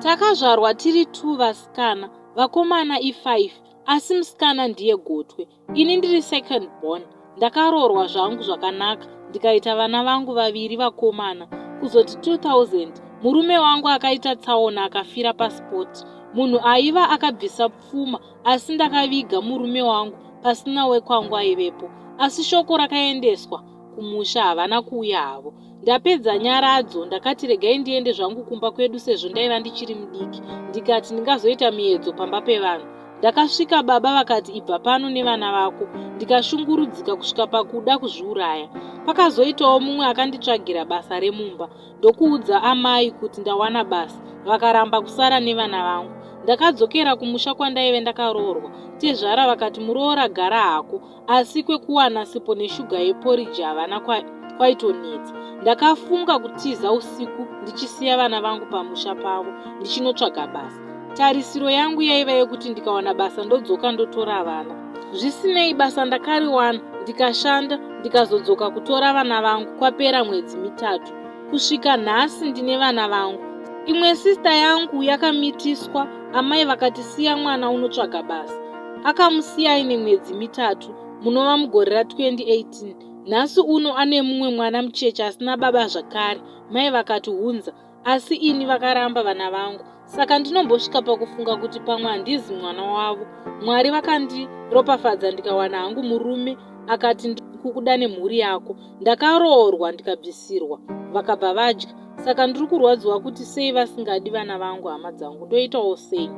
Takazvarwa tiri 2 vasikana, vakomana i5 asi musikana ndiye gotwe. Ini ndiri second born. Ndakaroorwa zvangu zvakanaka ndikaita vana vangu vaviri vakomana. Kuzoti 2000 murume wangu akaita tsaona akafira paspot. Munhu aiva akabvisa pfuma asi ndakaviga murume wangu pasina wekwangu aivepo. Asi shoko rakaendeswa kumusha havana kuuya havo. Ndapedza nyaradzo ndakati regai ndiende zvangu kumba kwedu sezvo ndaiva ndichiri mudiki ndikati ndingazoita miedzo pamba pevanhu. Ndakasvika baba vakati ibva pano nevana vako ndikashungurudzika kusvika pakuda kuzviuraya. Pakazoitawo mumwe akanditsvagira basa remumba ndokuudza amai kuti ndawana basa vakaramba kusara nevana vangu. Ndakadzokera kumusha kwandaive ndakaroorwa tezvara vakati muroora gara hako asi kwekuwana sipo neshuga yeporiji havana kwaitonetsa. Ndakafunga kutiza usiku ndichisiya vana vangu pamusha pavo ndichinotsvaga basa. Tarisiro yangu yaiva yekuti ndikawana basa ndodzoka ndotora vana. Zvisinei basa ndakariwana ndikashanda ndikazodzoka kutora vana vangu kwapera mwedzi mitatu. Kusvika nhasi ndine vana vangu. Imwe sista yangu yakamitiswa amai vakati siya mwana unotsvaga basa. Akamusiya aine mwedzi mitatu munova mugore ra2018. Nhasi uno ane mumwe mwana mucheche asina baba zvakare. Mai vakati hunza asi ini vakaramba vana vangu. Saka ndinombosvika pakufunga kuti pamwe handizi mwana wavo. Mwari vakandiropafadza ndikawana hangu murume akati kukuda nemhuri yako. Ndakaroorwa ndikabvisirwa vakabva vadya. Saka ndiri kurwadziwa kuti sei vasingadi vana vangu hama dzangu ndoitawo sei?